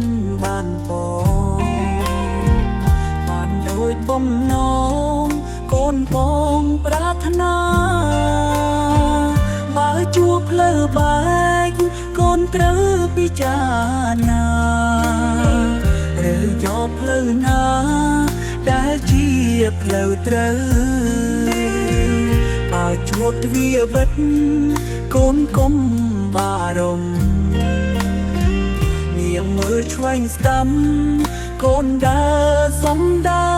នបានបងបានដូចបំណងកូនបងប្រាថ្នាបើជួបផ្លូវបែកកូនត្រូវពិចារណាឬយកផ្លូវណាដែលជាផ្លូវត្រូវបើជួបទ្វារបិទកូនកុំបារម្ភ នាងមើលឆ្វេងស្ដាំកូនដើរសំដៅ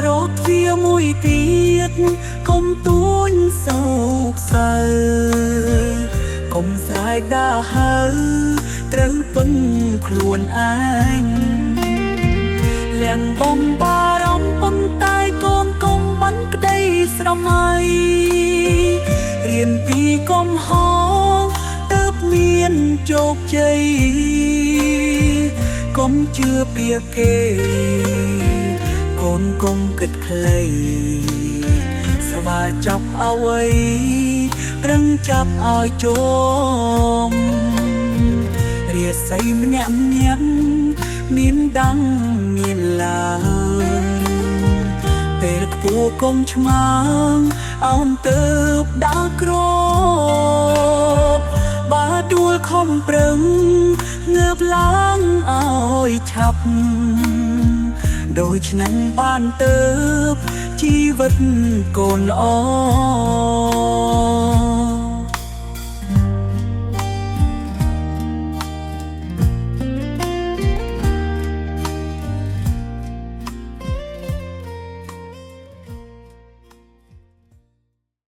រកទ្វារមួយទៀតកុំទួញសោកសៅកុំស្រែកដើរហៅត្រូវពឹងខ្លួនឯងលៀងបំបារម្ភប៉ុន្តែកូនកុំបានក្តីស្រមៃរៀនពីកំហុសទើបមានជោគជ័យកុំជឿពាក្យគេកូនកុំគិតខ្លីស្វាចាប់អ្វីប្រឹងចាប់ឲ្យជាំរាសីម្នាក់ម្នាក់មានដាំងមានឡើងពេលខ្ពស់កុំឆ្មាងអោនទៅដើរគ្របបើដួលខំប្រឹងងើបឡើងឲ្យឆាប់ដូច្នេះបានទៅជីវិតកូនល្អ។